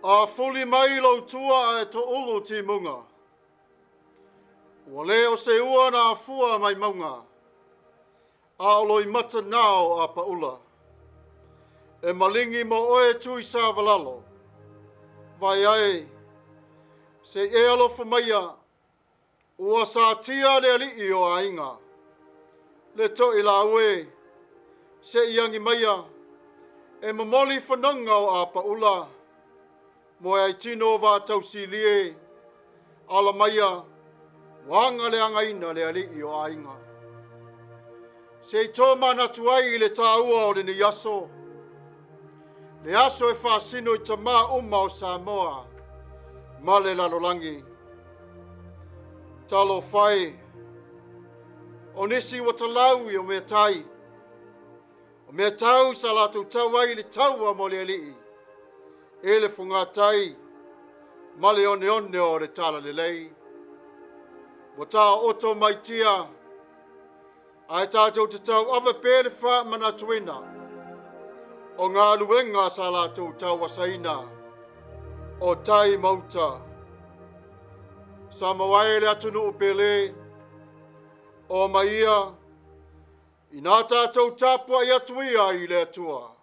A fuli mai lou tua ae toulu timuga. Ua le o se ua na afua mai mauga, a o loimata na o apaula. E maligi mo oe Tuisawalalo, vai ai, se i e alofa maia, ua satia le alii o aiga. Le Toilau e, se i agi maia, e momoli fanoga o apaula, mo e aitino o vaatausilie, ala maia, ua aga le againa le alii o aiga. Se i tō manatu ai i le tāua o lenei aso, le aso e faasino i tamā uma o Samoa ma le lalolagi. Talofa e, o nisi ua talau i o mea tai, o mea tau sa latou tau ai i le taua mo le alii, e le fogatai ma le oneone o le talalelei. Ua taooto mai tia, ae tatou te tauave pea le faamanatuina o galuega sa latou tauasaina o tai ma uta. Samoa e le atunuu pele, o mai ia, ina tatou tapuai atu ia i le Atua.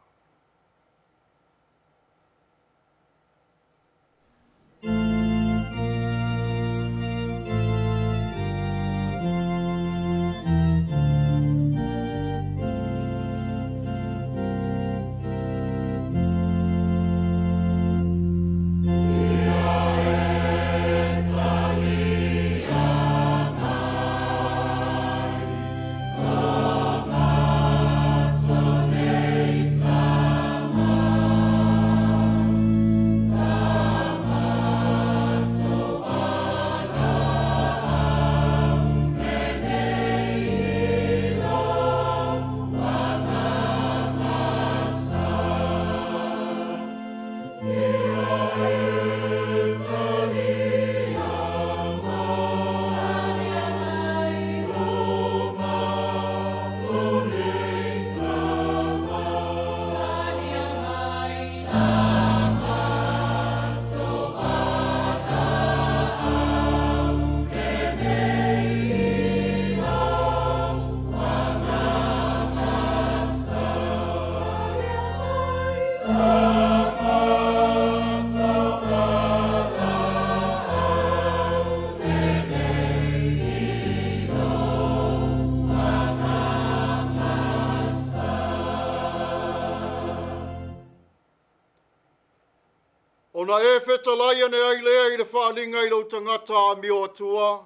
Ona e fetalai ane ai lea i le faaaliga i lou tagata amio atua,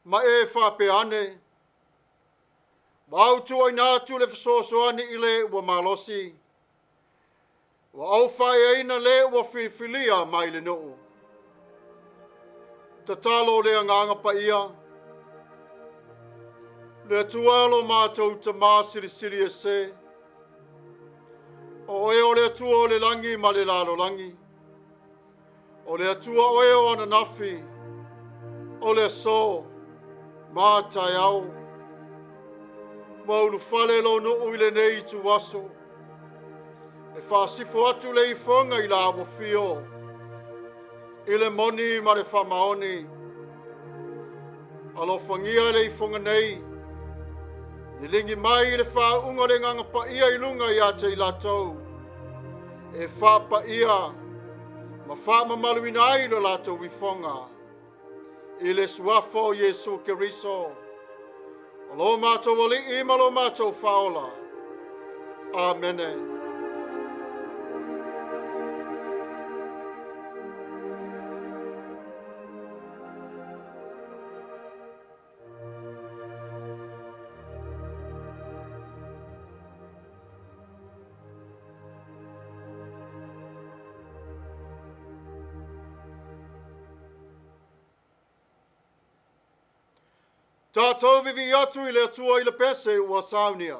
ma e faapea ane, ua autuaina atu le fesoasoani i le ua malosi, ua ou faaeaina le ua filifilia mai le nuu. Tatalo le Agaga Paia, le Atua lo matou Tamā silisili ese, o oe o le Atua o le lagi ma le lalolagi, o le Atua oe o ananafi, o le aso, ma taeao. Ua ulufale lou nuu i lenei ituaso, e faasifo atu le ifoga i la ua fio, i le moni ma le faamaoni. Alofagia le ifoga nei, liligi mai i le faauuga o le Agaga Paia i luga ia te i latou, e faapaia ma faamamaluina ai lo latou ifoga, i le suafa o Iesu Keriso, o lo matou Alii ma lo matou Faaola. Amene. Tatou vivii atu i le Atua i le pese ua saunia.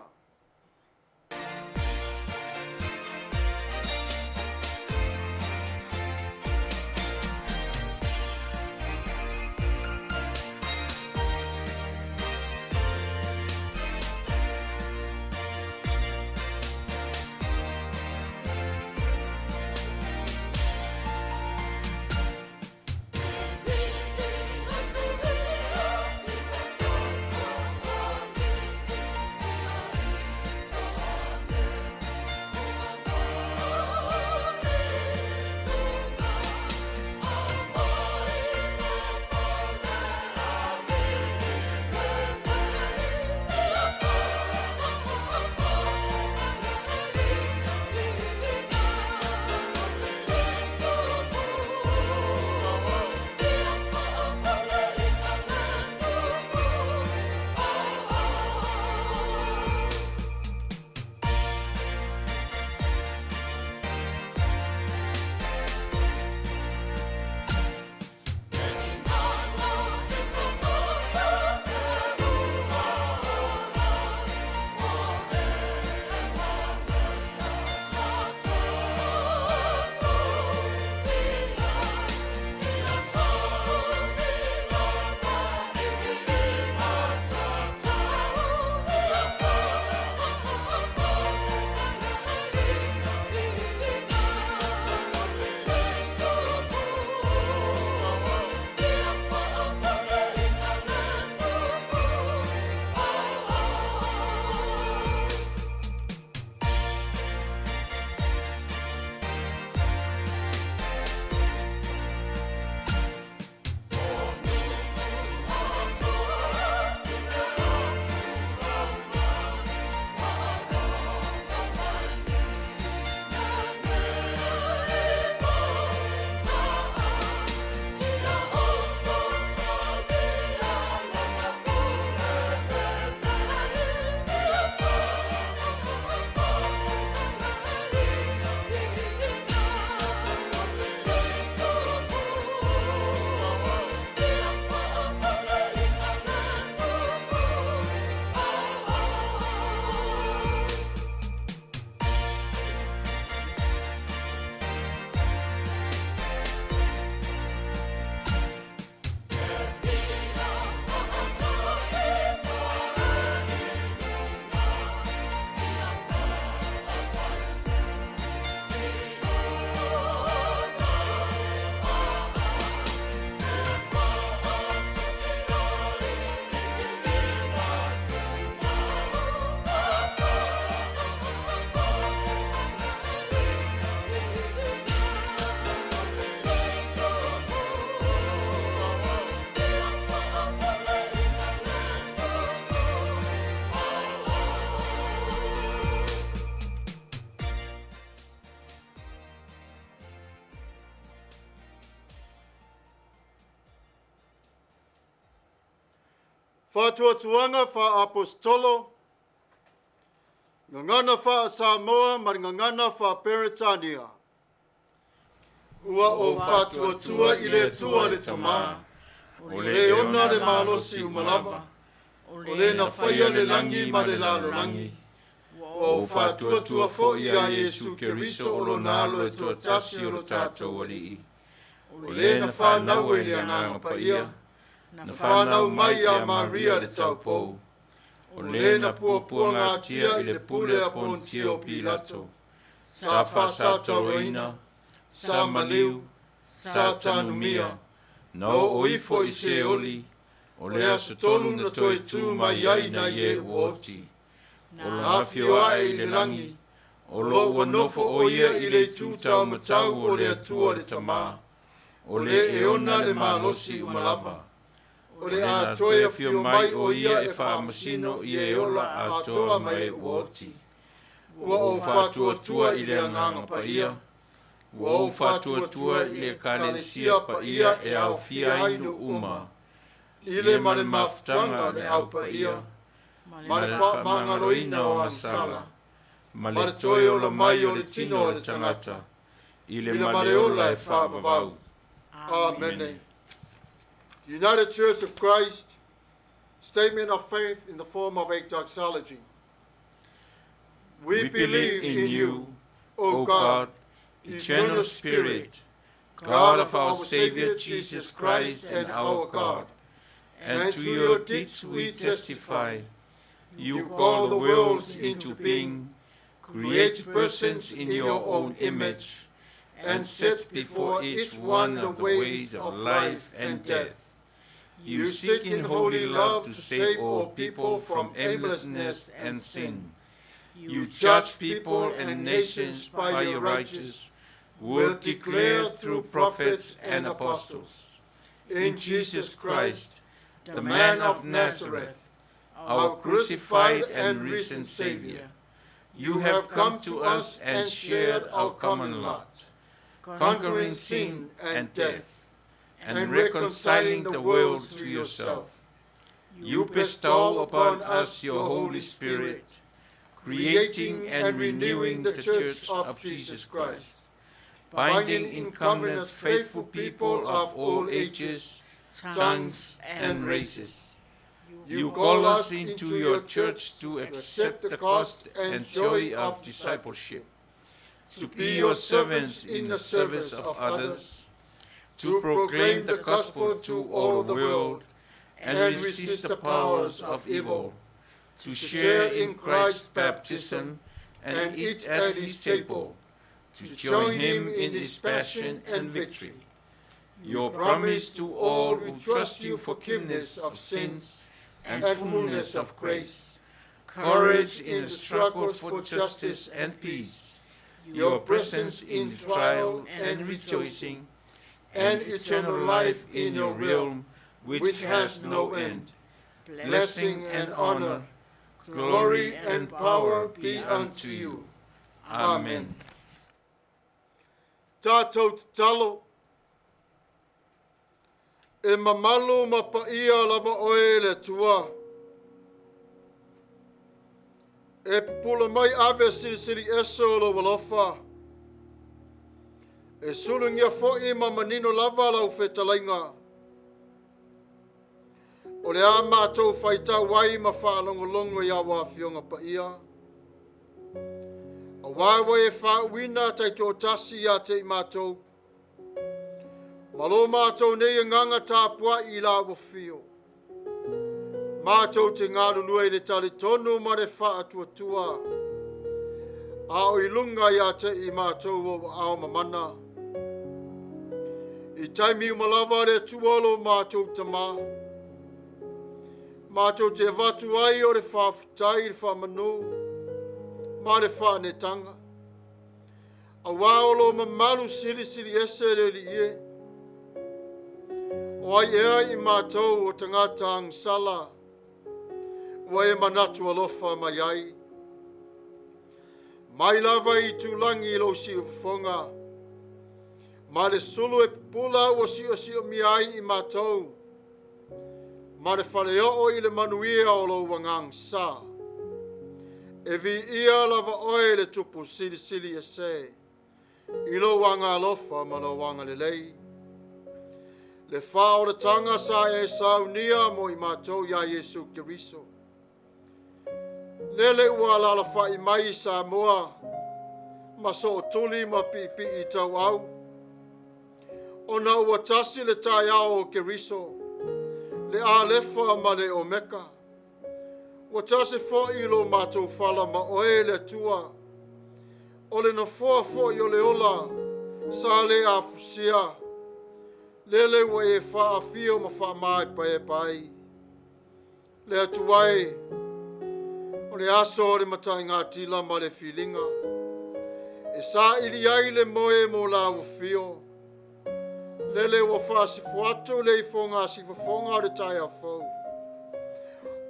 Faatuatuaga faaapostolo, gagana faa-Samoa ma le gagana faa-Peretania. Ua ou faatuatua i le Atua le Tamā, o le ona le malosi uma lava, o le na faia le lagi ma le lalolagi. Ua ou faatuatua foi ia Iesu Keriso o lona alo e toatasi o lo tatou Alii, o le na fanau i le Agaga Paia, na fanau mai ia Maria le taupou, o le na puapuagatia i le pule a Pontio Pilato, sa faasataroina, sa maliu, sa tanumia, na oo ifo i Seoli, o le aso tolu na toe tu mai ai nai e ua oti, o lona afio ae i le lagi, o lo ua nofo o ia i le itu taumatau o le Atua le Tamā, o le e ona le malosi uma lava, o o le le a a toe toe afio afio mai mai o o ia ia e e faamasino faamasino i i e e ola ola atoa atoa ma ma e e ua ua oti. oti. Ua Ua ou ou faatuatua faatuatua i i le le Agaga Agaga Paia, Paia, ua ua ou ou faatuatua faatuatua i i le le Ekalesia Ekalesia paia paia e e aofia aofia ai ai nuu nuu uma, uma, i i le le ma ma le le mafutaga mafutaga a a le le au paia, au paia, ma ma le le faamagaloina faamagaloina o o agasala, agasala, ma ma le le toe toe ola ola mai mai o o le le tino tino o o le le tagata, tagata, i i le le ma ma le le ola ola e e faavavau. faavavau. Amene. Amene. United Church of Christ, statement of faith in the form of a doxology. We We believe believe in in you, you, O O God, God, eternal eternal Spirit, Spirit, God of our Savior Jesus Christ and our God, and to your deeds we testify. You call the worlds into being, create persons in your own image, and set before each one of the ways of life and death. You seek in holy love to save all people from aimlessness and sin. You judge people and nations by your righteous word declared through prophets and apostles. In Jesus Christ, the man of Nazareth, our crucified and risen Savior, you have come to us and shared our common lot, conquering sin and death, and reconciling the world to yourself. You bestow upon us your Holy Spirit, creating and renewing the Church of Jesus Christ, binding in covenant faithful people of all ages, tongues, and races. You call us into your church to accept the cost and joy of discipleship, to be your servants in the service of others, to proclaim the gospel to all the world and resist the powers of evil, to share in Christ's baptism and eat at his table, to join him in his passion and victory. Your promise to all who trust you forgiveness of sins and fullness of grace, courage in the struggle for justice and peace, your presence in trial and rejoicing, and eternal life in your realm which has no end. Blessing and honor, glory and power be unto you. Amen. Tatou tatalo. E mamalu ma paia lava oe le Atua. E pupula mai ave silisili ese o lou alofa. E sulugia foi ma manino lava lau fetalaiga. O le a matou faitau ai ma faalogologo i au afioga paia. Auā ua e faauuina taitoatasi ia te i matou. Ma lo matou nei agaga tapuai i lau afio. Matou te galulue i le talitonu ma le faatuatua. A o i luga ia te i matou o aao mamana. I taimi uma lava le Atua lo matou Tamā. Matou te avatu ai o le faafetai i le faamanu ma le faanetaga. Auā o lo mamalu silisili ese le Alii e. O ai ea i matou o tagata agasala, ua e manatu alofa mai ai. Mai lava i itulagi i lou siufofoga, ma le sulu e pupula ua siosiomia ai i matou. Ma le faleoo i le manuia o lou agaga sa. E viia lava oe le Tupu Silisili Ese, i lou agaalofa ma lou agalelei. Le faaolataga sa e saunia mo i matou iā Iesu Keriso. Lele ua alaalafa'i mai i Samoa, ma sootuli ma piipii tauau. Ona ua tasi le taeao o Keriso, le Alefa ma le Omeka. Ua tasi foi lo matou fala ma oe le Atua. O le nofoa foi o le ola, sa le afusia, lele ua e faafio ma faamaepaepa ai. Le Atua e, o le aso o le mataigatila ma le filiga, e saili ai le moe mo la ua fio. Lele ua faasifo atu le ifoga sifofoga o le taeao fou.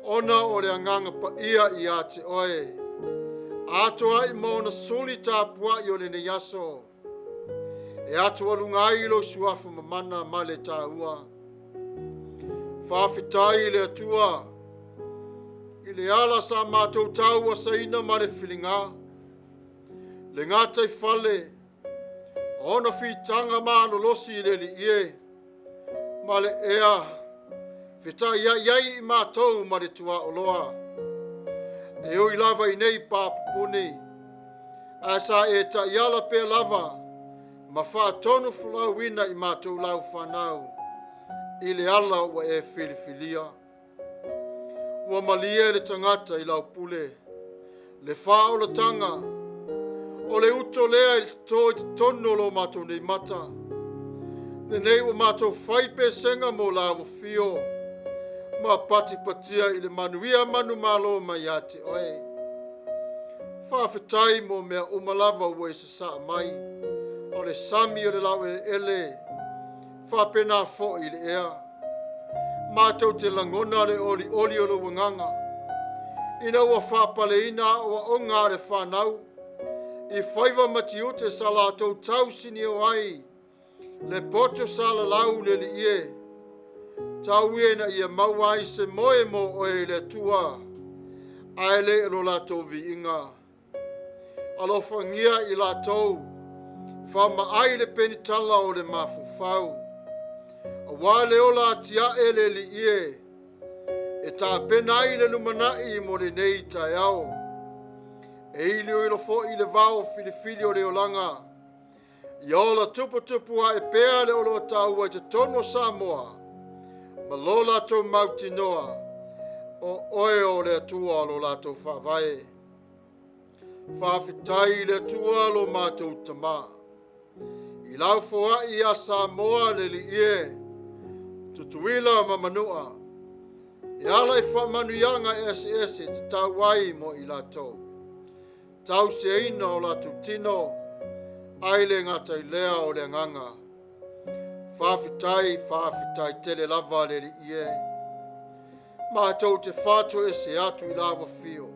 Ona o le agaga paia ia te oe, atoa ai ma ona suli tapuai o lenei aso. E atu aluga ai lou suafa mamana ma le taua. Faafetai i le Atua, i le ala sa matou tau asaina ma le filiga. Le gata i fale, ona fitaga malolosi i le alii e, ma le ea, fetaiai ai i matou ma le tuaoloa. E ui lava i nei papupuni, ae sa e taiala pea lava, ma faatonu fulauina i matou lau fanau, i le ala ua e filifilia. Ua malie le tagata i lau pule, le faaolataga, o le uto lea i le toto i totonu o lo matou nei mata. Lenei ua matou fai pesega mo la ua fio, ma patipatia i le manuia manumalo mai ia te oe. Faafetai mo mea uma lava ua e sasaa mai, o le sami o le laueleele, faapena foi i le ea. Matou te lagona le olioli o lou agaga, ina ua faapaleina aoaoga a le fanau, i faiva ma tiute sa latou tausinio ai, le poto sa lalau le alii e, tau ia ina ia maua ai se moe mo oe i le Atua, ae le o lo latou viiga. Alofagia i latou, faamaai le penitala o le mafaufau. Auā le ola atiae le alii e, e tapena ai le lumanai mo lenei taeao. E iloilo foi le vao filifili o le olaga, ia ola tuputupu ae pea le oloa taua i totonu o Samoa, ma lo latou mautinoa, o oe o le Atua o lo latou faavae. Faafetai i le Atua lo matou Tamā. I lau foai ia Samoa le alii e, Tutuila ma Manua, e ala i faamanuiaga eseese tatau ai mo i latou. Tausiaina o latou tino, ai le gata i lea o le agaga. Faafetai, faafetai tele lava le alii e. Matou te fatoese atu i la ua fio.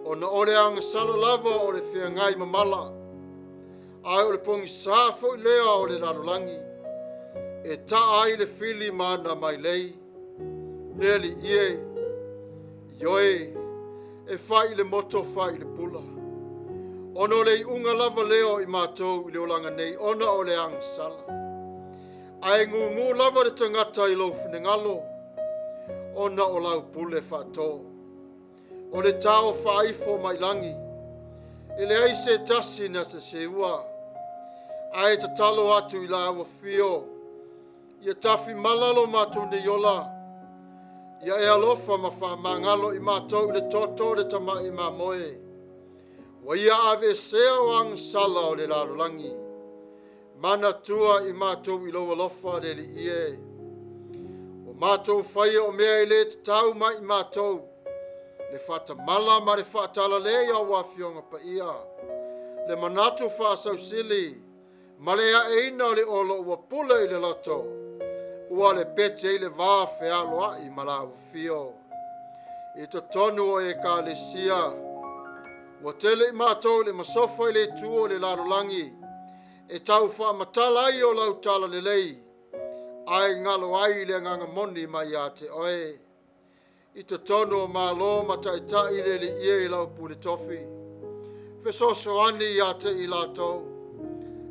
Ona o le agasala lava o le feagai mamala, ae o le pogisa foi lea o le lalolagi, e taa ai le fili ma ana mailei. Le alii e, ioe, e fai i le moto fai i le pula. Ona o le iuga lava lea o i matou i le olaga nei, ona o le agasala. Ae gugu lava le tagata i lou finagalo, ona o lau pule faato. O le tao faaifo mai lagi, e leai se tasi na se seua, ae tatalo atu i la ua fio, ia tafimala lo matou nei ola, ia e alofa ma faamagalo i matou i le toto o le tama'i mamoe. Ua ia aveesea o agasala o le lalolagi, manatua i matou i lou alofa le alii e. Ua matou faia o mea e le tatau mai i matou, le faatamala ma le faatalalei o au afioga paia, le manatu faasausili, ma le aeina o le olo ua pule i le loto, ua le pete ai le va fealoai ma la ua fio. I totonu o ekalesia, ua tele i matou le masofa i le itu o le lalolagi, e tau faamatala ai o lau talalelei, Ae galo ai le agaga moni mai ia te oe. I totonu o Malo ma taitai le Alii e i lau pule tofi. Fesoasoani ia te i latou.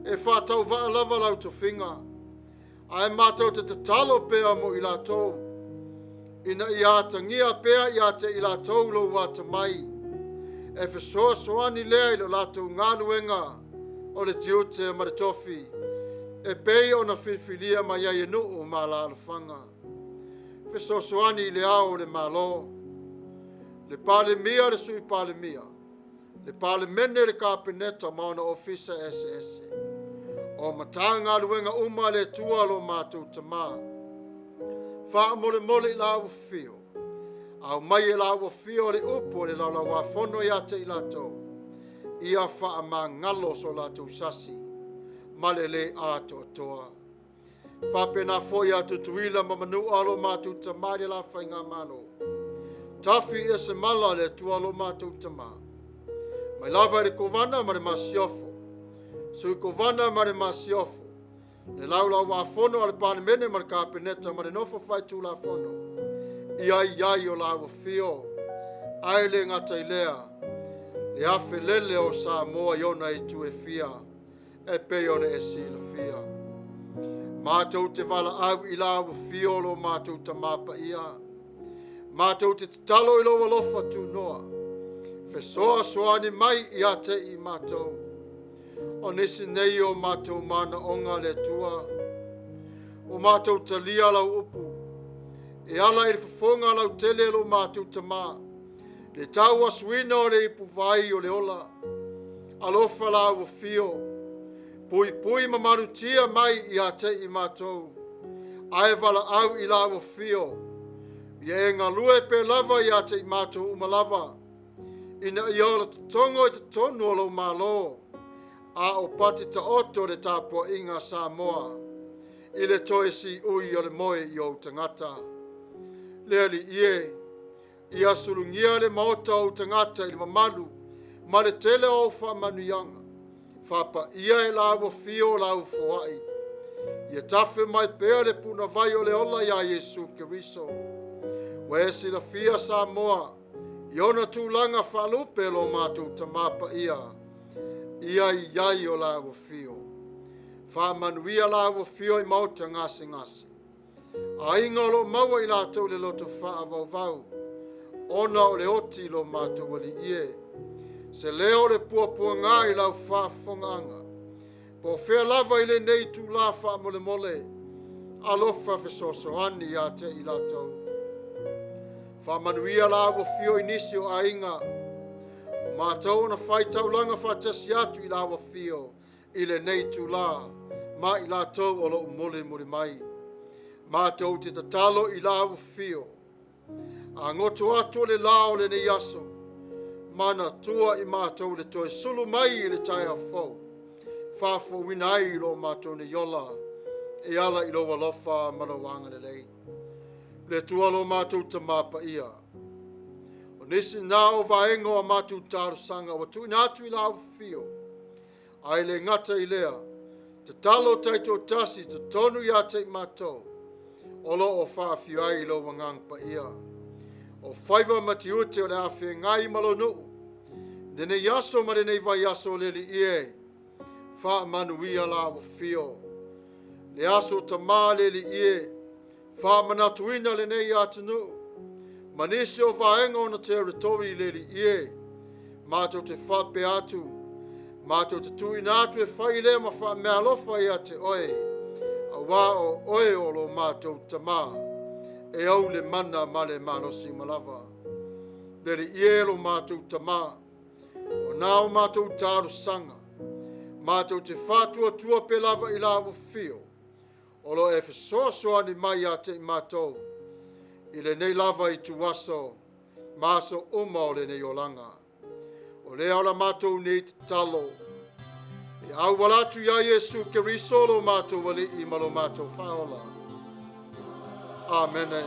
E faatauvaa lava lau tofiga. Ae matou te tatalo pea mo i latou. Ina ia atagia pea ia te i latou lou atamai. E fesoasoani lea i lo latou galuega o le tiute ma le tofi. E pei ona filifilia mai ai e nuu ma alaalafaga. Fesoasoani i le ao o le Malo, le Palemia, le Sui Palemia, le Palemene, le Kapeneta ma ona ofisa eseese. O Matagaluega uma a le Atua lo matou Tamā. Faamolemole i lau afio. Aumai e lau afio le upu o le laulauafono ia te i latou. Ia faamagalo so latou sasi ma le lē atoatoa. Faapena foi ia Tutuila ma Manua lo matou Tamā i le la faigamalo. Tafi i ese mala le Atua lo matou Tamā. Mai lava i le Kovana ma le Masiofo, Sui Kovana ma le Masiofo, le Laulauafono a le Palemene ma le Kapeneta ma le Nofo Faitulafono, ia i ai o lau afio, ae le gata i lea, le afe lele o Samoa i ona itu e fia, e pei ona e silafia. Matou te valaau i lau afio lo matou Tamā Paia. Matou te tatalo i lou alofa tunoa. Fesoasoani mai ia te i matou. O nisi nei o matou manaoga le Atua. Ua matou talia lau upu. E ala i le fofoga lautele lo matou Tamā. Le tauasuina o le ipuvai o le ola. Alofa lau afio. Puipui ma malutia mai ia te i matou. Ae valaau i lau afio. Ia e galue pe lava ia te i matou uma lava. Ina ia ola totogo i totonu o lou Malo. A o pati taoto le tapuaiga a Samoa. I le toe siui o le moe i ou tagata. Le Alii e, ia sulugia le maota o ou tagata i le mamalu ma le tele o au faamanuiaga. Faapaia e lau afio lau foai. Ia tafe mai pea le punavai o le ola iā Iesu Keriso. Ua e silafia Samoa i ona tulaga faalupe lo matou Tamā Paia. Ia i ai o lau afio. Faamanuia lau afio i maota gasegase. Aiga o lo o maua i latou le loto faavauvau, ona o le oti lo matou Alii e. Se leo o le puapuaga i lau faafofogaaga. Po o fea lava i lenei itulā faamolemole, alofa fesoasoani ia te i latou. Faamanuia lau afio i nisi o aiga, o matou ona fai taulaga faatasi atu i lau afio i lenei itulā ma i latou o lo o mulimuli mai. Matou te tatalo i lau afio. A goto atu o le lā o lenei aso, manatua i matou le toe sulu mai i le taeao fou, faafouina ai lo matou nei ola, e ala i lou alofa ma lou agalelei. Le Atua lo matou Tamā Paia. O nisi na o vaega o a matou talosaga ua tuuina atu i lau afio, Ae le gata i lea, tatalo taitoatasi i totonu ia te i matou, o lo o faafio ai i lou Agaga Paia. O faiva ma tiute o le a feagai ma lou nuu, lenei aso ma lenei vaiaso o le Alii e, faamanuia lau afio. Le aso Tamā le Alii e, faamanatuina lenei atunuu, ma nisi o vaega o ona territory le Alii e, matou te faapea atu, matou te tuuina atu e fai lea ma faameaalofa ia te oe, auā o oe o lo matou Tamā, e ou le mana ma le malosi uma lava. Le Alii e lo matou Tamā, o nā o matou talosaga, matou te faatuatua pe lava i lau afio, o lo e fesoasoani mai ia te i matou, i lenei lava ituaso, ma aso uma o lenei olaga. O lea o la matou nei tatalo, e auala atu iā Iesu Keriso lo matou Alii ma lo matou Faaola. Amene.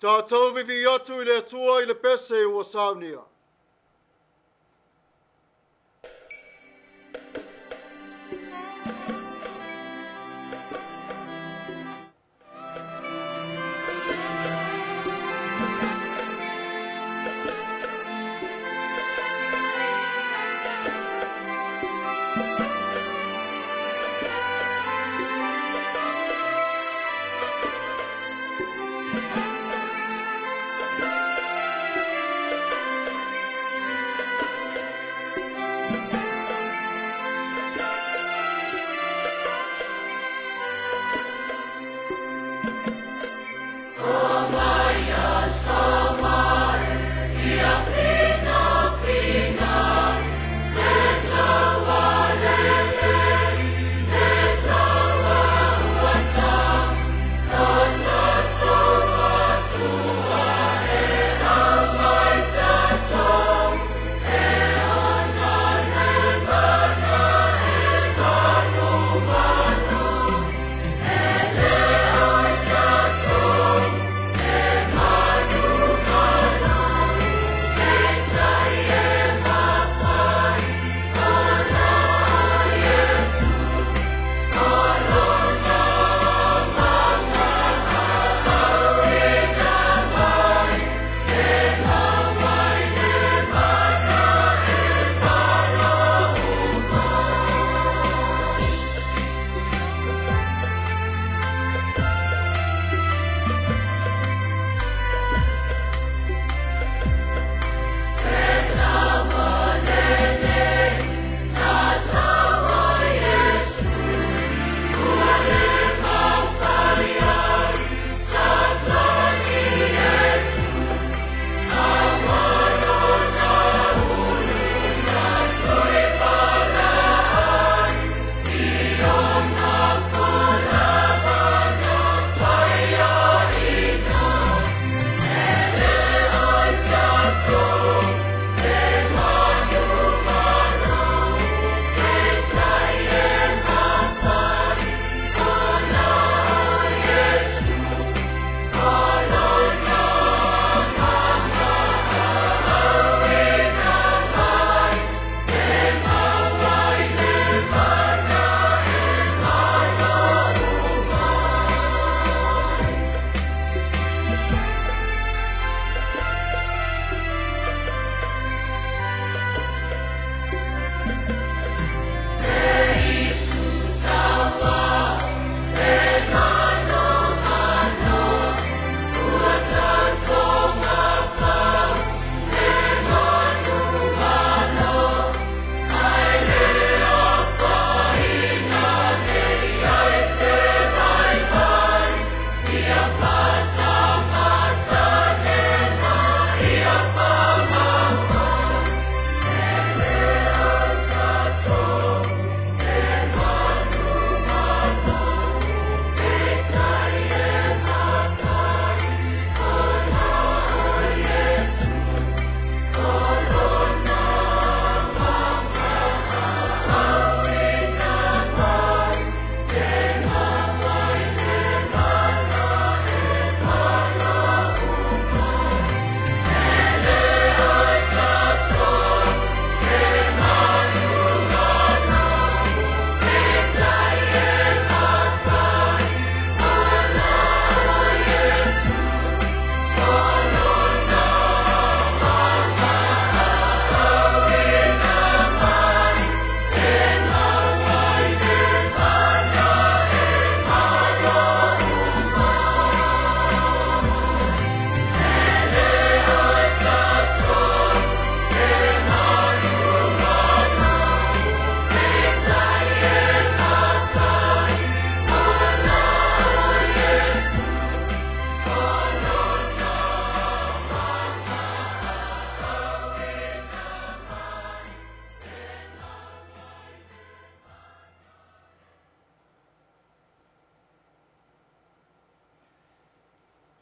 Tatou vivii atu i le Atua i le pese ua saunia.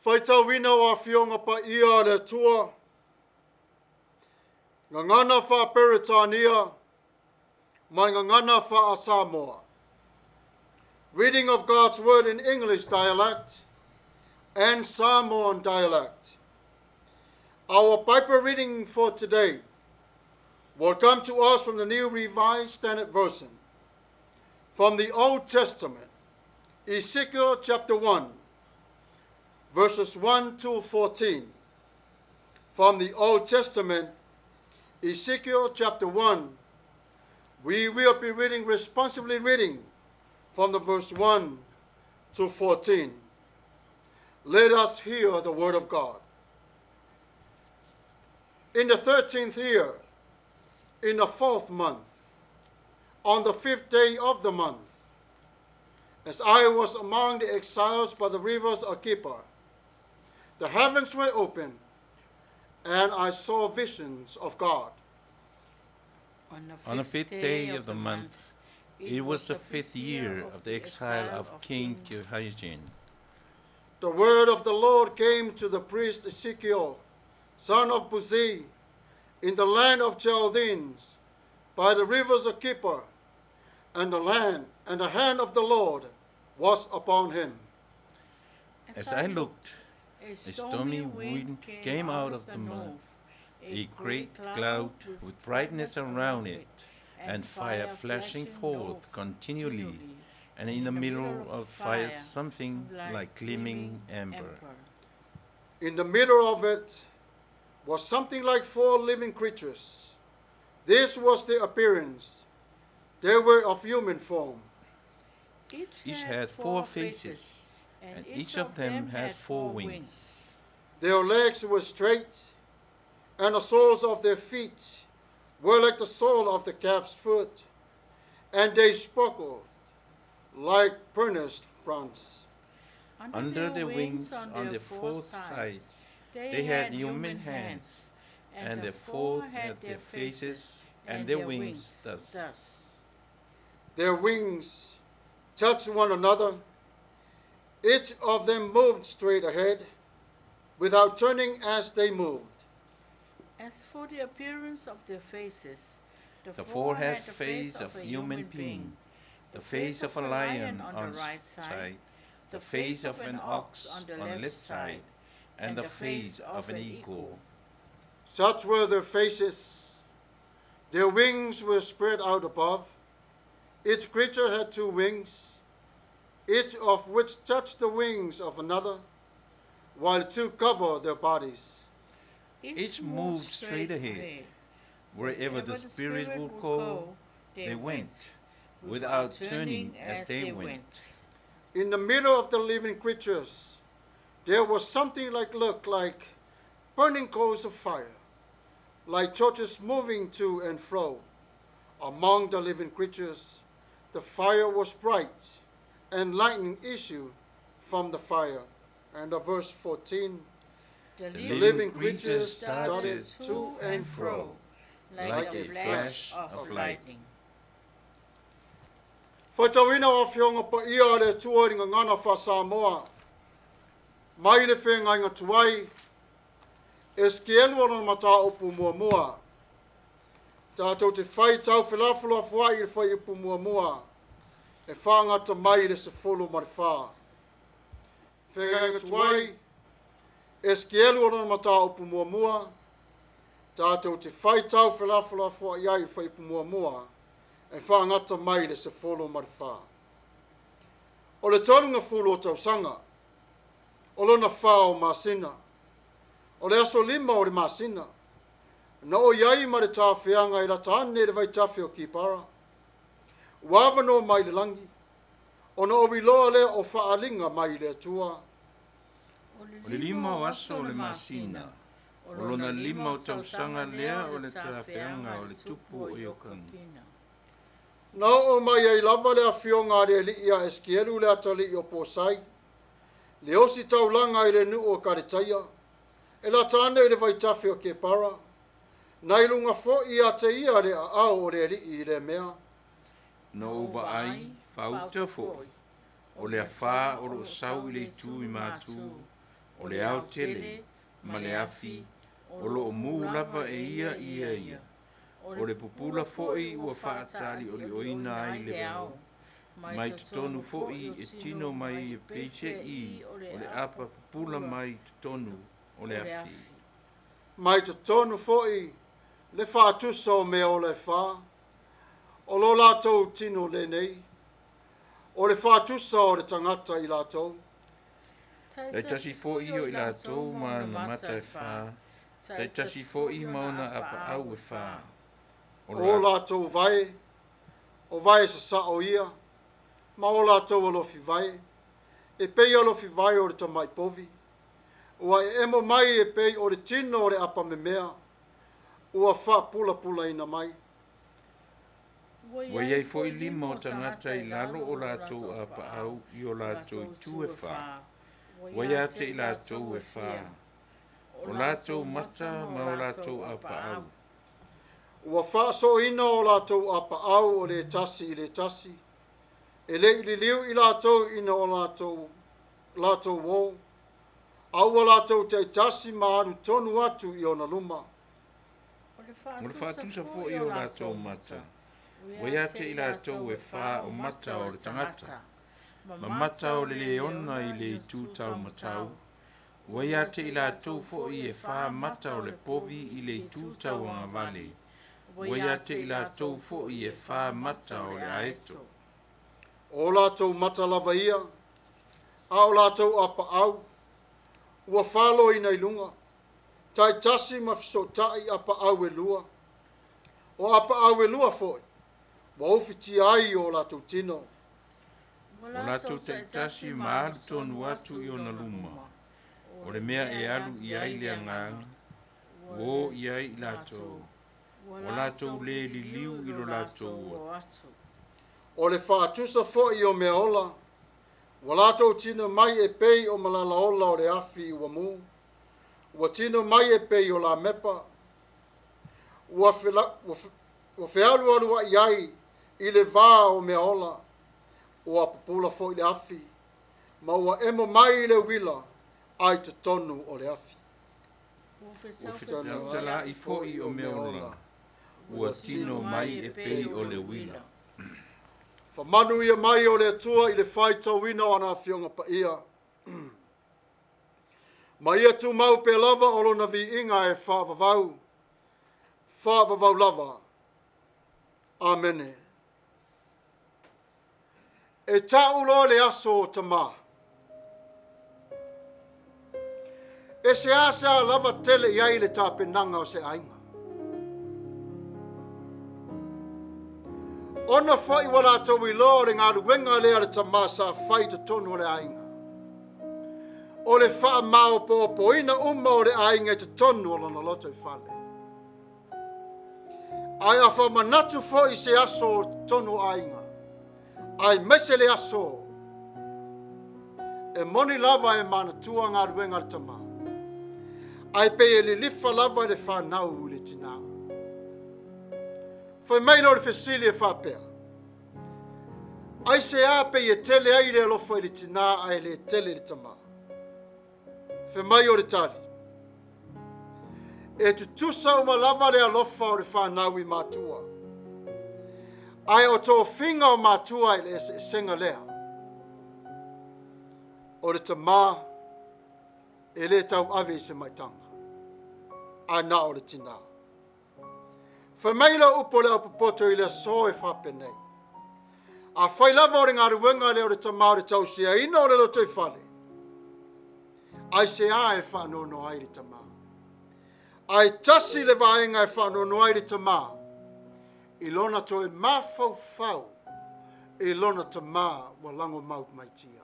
Faitauina o Afioga Paia a le Atua, Gagana faa-Peretania ma Gagana faa-Samoa. Reading of God's Word in English dialect and Samoan dialect. Our Bible reading for today will come to us from the New Revised Standard Version, from the Old Testament, Ezekiel chapter 1, verses 1 to 14. From the Old Testament, Ezekiel chapter 1, we will be reading, responsively reading, from the verse 1 to 14. Let us hear the word of God. In the 13th year, in the 4th month, on the 5th day of the month, as I was among the exiles by the rivers of Chebar, the heavens were open, and I saw visions of God. On the 5th day of the month, it was the 5th year of the exile of King Jehoiachin. The word of the Lord came to the priest Ezekiel, son of Buzi, in the land of Chaldeans, by the rivers of Chebar, and the hand of the Lord was upon him. As I looked, a stormy wind came out of the north, a great cloud with brightness around it, and fire flashing forth continually, and in the middle of fire something like gleaming amber. In the middle of it was something like 4 living creatures. This was their appearance. They were of human form. Each had 4 faces, and each of them had 4 wings. Their legs were straight, and the soles of their feet were like the sole of the calf's foot, and they sparkled like burnished bronze. Under their wings, on their 4 sides, they had human hands, and the 4 had their faces and their wings thus. Their wings touched one another. Each of them moved straight ahead, without turning as they moved. As for the appearance of their faces, the 4 had the face of a human being, the face of a lion on the right side, the face of an ox on the left side, and the face of an eagle. Such were their faces. Their wings were spread out above. Each creature had 2 wings, each of which touched the wings of another, while 2 covered their bodies. Each moved straight ahead. Wherever the Spirit would go, they went, without turning as they went. In the middle of the living creatures, there was something like looked like burning coals of fire, like torches moving to and fro. Among the living creatures, the fire was bright, and lightning issued from the fire. And the verse 14, the living creatures darted to and fro, like a flash of lightning. Whaitauina o whionga pa ia le tua i ngana wha Samoa. Mai le whenga inga tuai, e skielu ona mata opu mua mua. Tātou te whai tau whilawhula whai i le whai upu mua mua. E whangata mai le se folo ma le wha. Whenga inga tuai, e skielu ona mata opu mua mua. Tātou te whai tau whilawhula whai i whai upu mua mua. E whangata mai le se folo ma le wha. O le tolunga fulu o tausanga, o lona wha o masina, o le aso lima o le masina, na o iai ma le tāwhianga i la tāne le vaitafe o Kipara. Wawa no mai le langi, o na o wiloa le o whaalinga mai le atua. O le lima o aso o le masina, o lona lima o tausanga lea o le tāwhianga o le tupu o Iokangi. Na o mai ai lava le awhionga le li ia eskielu le atali o Pōsai, le osi taulanga i le nuu o Karetaia, e la tāne i le vaitafe o Kepara, na i lunga fo i a te ia le a o le li i le mea. Na uva ai, whauta foi, o le awha o ro sau i le tū i mātū, o le ao tele, ma le afi, o lo o mū lava e ia ia ia. O le pupula foi ua whaatali o le oina ai le vao, Mai totonu foʻi e tino mai e peiseʻi o le apa pupula mai totonu o le afi. Mai totonu foʻi le faatusa o mea ola e fā, o lo latou tino lenei, o le faatusa o le tagata i latou. Taitasi foʻi o i latou ma ona mata e fā, taitasi foʻi ma ona apaau e fā. O latou vae, o vae sasao ia, ma o latou alofi vae, e pei alofi vae o le tamai povi. Ua eemo mai e pei o le tino o le apamemea, ua faapulapulaina mai. Ua i ai foʻi lima o tagata i lalo o latou apaau i o latou itu e fā, ua ia te i latou e fā, o latou mata ma o latou apaau. Ua faasooina o latou apaau o le tasi i le tasi, e le i liliu i latou ina o latou o, a ua latou taitasi ma alu tonu atu i ona luma. O le faatusa foʻi o latou mata, ua ia te i latou e fā o mata o le tagata, ma mata o le leona i le itu taumatau, ua ia te i latou foʻi e fā mata o le povi i le itu tauagavale, ua ia te i latou foʻi e fā mata o le aeto. O latou mata lava ia, a o latou apaau, ua faloina i luga, taitasi ma fesootai apaau e lua. O apaau e lua foʻi, ua ufitia ai o latou tino. O latou taitasi ma alu tonu atu i ona luma, o le mea e alu i ai le agaga, ua o i ai i latou, ua latou le liliu i lo latou o atu. O le faatusa foʻi o mea ola, ua latou tino mai e pei o malalaola o le afi i uamū, ua tino mai e pei o lamepa, ua fealualuaʻi ai i le vā o mea ola, ua pupula foʻi le afi, ma ua emo mai le uila ai totonu o le afi. Ua fetalai foʻi o mea ola, ua tino mai e pei o le uila. Faamanu ia mai o le Atua i le faitauina o ana afioga paia. Ma ia tumau pea lava o lona viiga e faavavau, faavavau lava. Amene. E ta'u loa le aso o tamā. E seasea lava tele i ai le tapenaga o se aiga. Ona foʻi ua latou iloa o le galuega lea a le tamā sa fai i totonu o le aiga. O le faamaopoopoina uma o le aiga i totonu o lona loto i fale. Ae a faamanatu foʻi se aso o totonu o aiga, aemaise le aso e moni lava e manatua galuega a le tamā, ae pei e lilifa lava i le fanau i le tinā. Fai mai lea o le fesili e faapea, aisea pei e tele ai le alofa i le tinā ae le tele i le tamā? Fai mai o le tali, e tutusa uma lava le alofa o le fanau i matua, ae o tofiga o matua i le eseesega lea. O le tamā e le tauave i se maitaga, ae na o le tinā. Fai mai le upu o le aupopoto i le aso e faapenei. Afai lava o le galuega lea o le tamā o le tausiaina o le lotoifale, aisea e faanoanoa ai le tamā? Ae tasi le vaega e faanoanoa ai le tamā, i lona toe mafaufau i lona tamā ua lagomau maitia.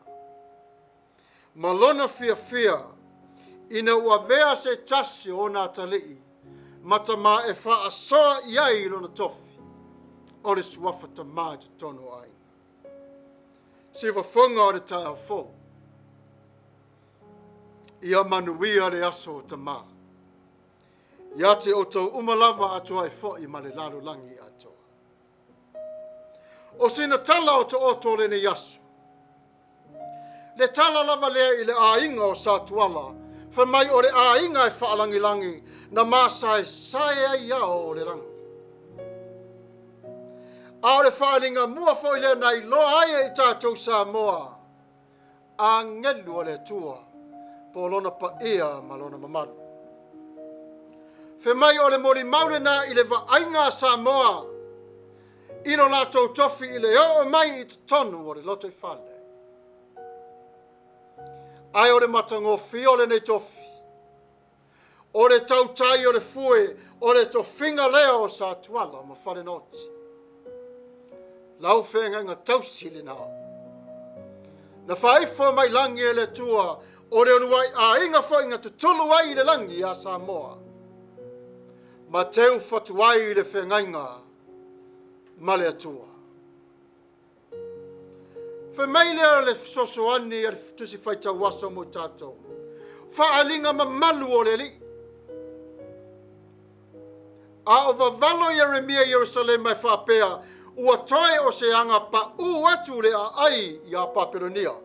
Ma lona fiafia ina ua avea se tasi o ona atalii ma tamā e faasoa i ai i lona tofi o le suafa tamā i totonu o aiga. Siufofoga o le taeao fou, ia manuia le aso o tamā. Ia te outou uma lava atoa ai foʻi ma le lalolagi atoa. O sina tala o taoto lenei aso. Le tala lava lea i le aiga o Satuala, fai mai o le aiga e faalagilagi na masaesae ai ao o le lagi. A o le faaaliga mua foi lea na iloa ai e i tatou Samoa agelu a le Atua po o lona paia ma lona mamalu. Fai mai o le molimau lena i le vaaiga a Samoa i lo latou tofi i le oo mai i totonu o le lotoifale. Ae o le matagofie o lenei tofi, o le tautai o le fue, o le tofiga lea o Satuala ma Falenooti. Lau feagaiga tausi lena. Na faaifo mai lagi e le Atua, o le uluai aiga foi na tutulu ai i le lagi ia Samoa, ma teu fatu ai i le feagaiga ma le Atua. Fai mai lea o le fesoasoani a le Tusi Faitau Aso mo i tatou, faaaliga mamalu o le Alii. A o vavalo Ieremia i Ierusalema e faapea, ua toe o se aga paʻū atu le aai iā Papelonia.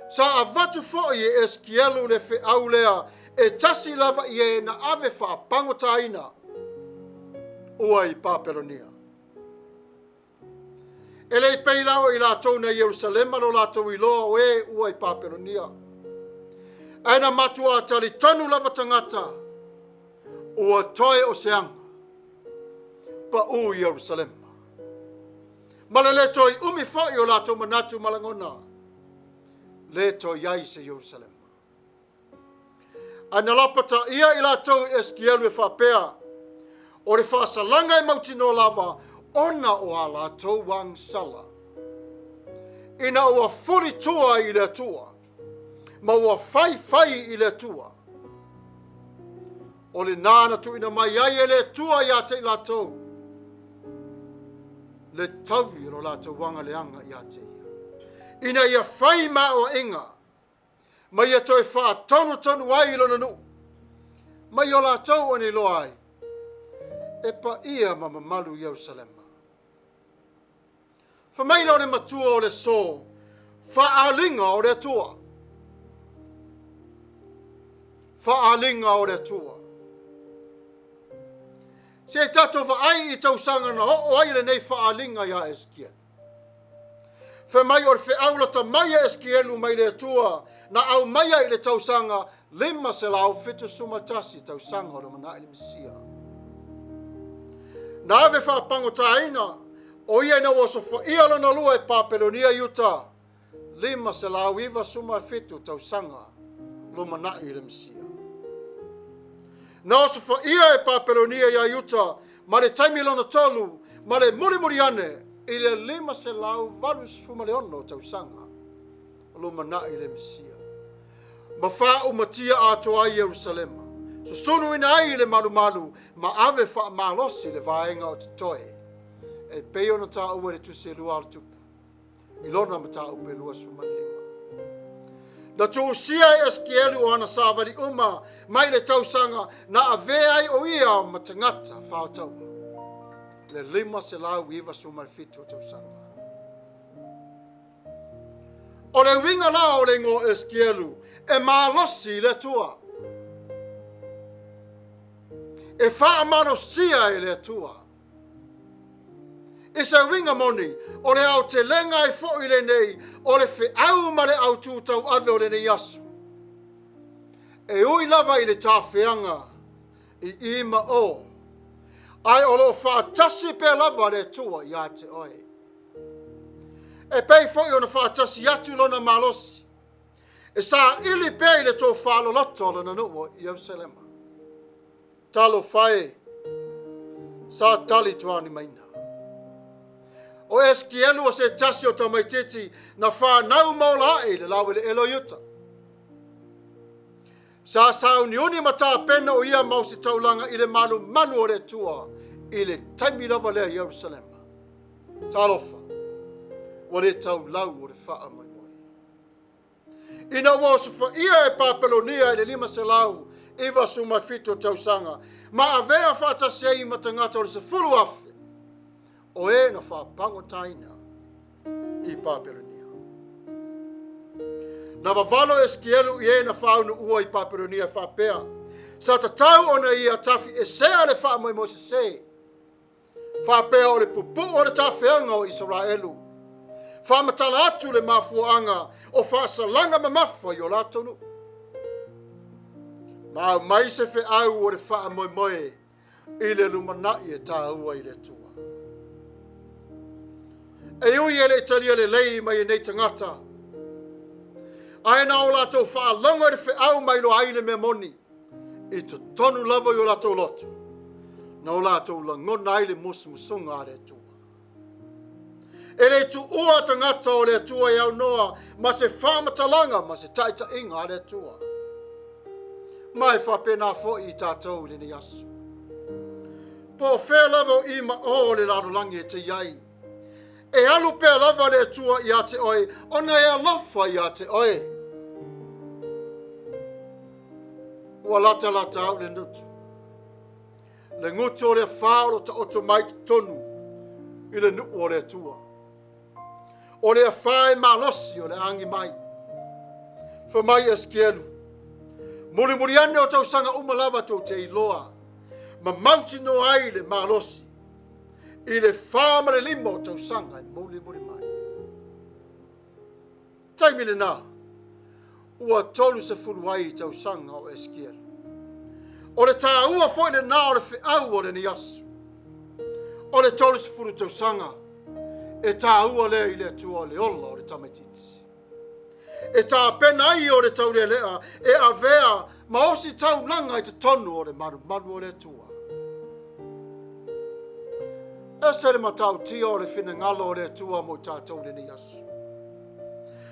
Sa avatu foi e Esikielu le feau lea e tasi lava i e na ave faapagotaina ua i Papelonia. E le i pei la o i latou na Ierusalema lo latou iloa o e ua i Papelonia. Ae na matuā talitonu lava tagata ua toe o se aga paʻū i Ierusalema. Ma le le toe umi foi o latou manatu ma lagona, le toe i ai se Ierusalema. Ae na lapataia i latou i Esikielu e faapea, o le faasalaga e mautinoa lava ona o a latou agasala, ina ua fuli tua i le Atua, ma ua faifai i le Atua. O lena na tuuina mai ai e le Atua ia te i latou le taui o lo latou agaleaga ia te ia, ina ia fai maoaiga ma ia toe faatonutonu ai i lona nuu, ma i o latou ona iloa ai e paia ma mamalu Ierusalema. Fai mai lea o le matua o le aso, faaaliga o le Atua. Faaaliga o le Atua. Se i tatou vaai i tausaga na oo ai lenei faaaliga iā Esikielu. Fai mai o le feau lata mai a Esikielu mai le Atua na aumaia i le tausaga 571 tausaga o lumanai le Mesia. Na ave faapagotaina o ia ina ua osofaia lona lua e Papelonia i uta 597 tausaga lumanai le Mesia. Na osofaia e Papelonia ia Iuta ma le taimi lona tolu ma le mulimuli ane i le 586 tausaga lumanai le Mesia. Ma faaumatia atoa ai Ierusalema, susunuina ai le malumalu ma ave faamalosi le vaega o totoe, e pei ona taua i le Tusi e lua o le Tupu, i lona mataupu e 25. Na tuusia e Esikielu o ana savali uma mai le tausaga na avea ai o ia ma tagata faotaua, le 597 tausaga. O le uiga la o le igoa o Esikielu, e malosi i le Atua, e faamalosia e le Atua. I se uiga moni, o le aotelega ai foi lenei o le feau ma le autū tauave o lenei aso. E ui lava i le tafeaga i i ma o, ae o lo o faatasi pea lava le Atua ia te oe. E pei foi ona faatasi atu lona malosi, e saili pea i le tofā loloto o lona nuu o Ierusalema. Talofa e, sa tali tuanimaina. O Esikielu o se tasi o tamaitiiti na whanau ma ola ae i le laueleele o Iuta. Sa sauniuni ma tapena o ia ma ositaulaga i le malumalu o le Atua i le taimi lava lea i Ierusalema. Talofa, ua le taulau o le faamoemoe. Ina ua osofaia e Papelonia i le 597 tausaga, ma avea faatasi ai ma tagata o le 10,000, o e na faapagotaina i Papelonia. Na vavalo Esikielu i e na faaunu ua i Papelonia e faapea, sa tatau ona ia tafi esea le faamoemoe sesē. Faapea o le pupu'u o le tafeaga o Isaraelu. Faamatala atu le mafuaaga o faasalaga mamafa i o latou nuu. Ma aumai se feau o le faamoemoe i le lumanai e taua i le Atua. E ui e le i talia lelei mai e nei tagata, ae na o latou faalogo i le feau ma iloa ai le mea moni, i totonu lava i o latou loto, na o latou lagona ai le musumusuga a le Atua. E le tuua tagata o le Atua e aunoa ma se faamatalaga ma se taitaiga a le Atua. Ma e faapena foi i tatou i lenei aso. Po o fea lava o i ma o o le lalolagi e te i ai, e alu pea lava le Atua ia te oe, ona e alofa ia te oe. Ua latalata au le gutu. Le gutu o le afa o lo taoto mai totonu i le nuu o le Atua. O le afa e malosi o le agi mai. Fai mai Esikielu, mulimuli ane o tausaga uma lava tou te iloa, ma mautinoa ai le malosi i le 45 o tausaga e mulimuli mai. Taimi lena, ua 30 ai tausaga o Esikielu. O le taua foi lena o le feau o lenei aso. O le 30 tausaga, e taua lea i le Atua o le ola o le tamaitiiti. E tapena ai o le taulelea e avea ma osi taulaga i totonu o le malumalu o le Atua. Ese le matautia o le finagalo o le Atua mo tatou lenei aso.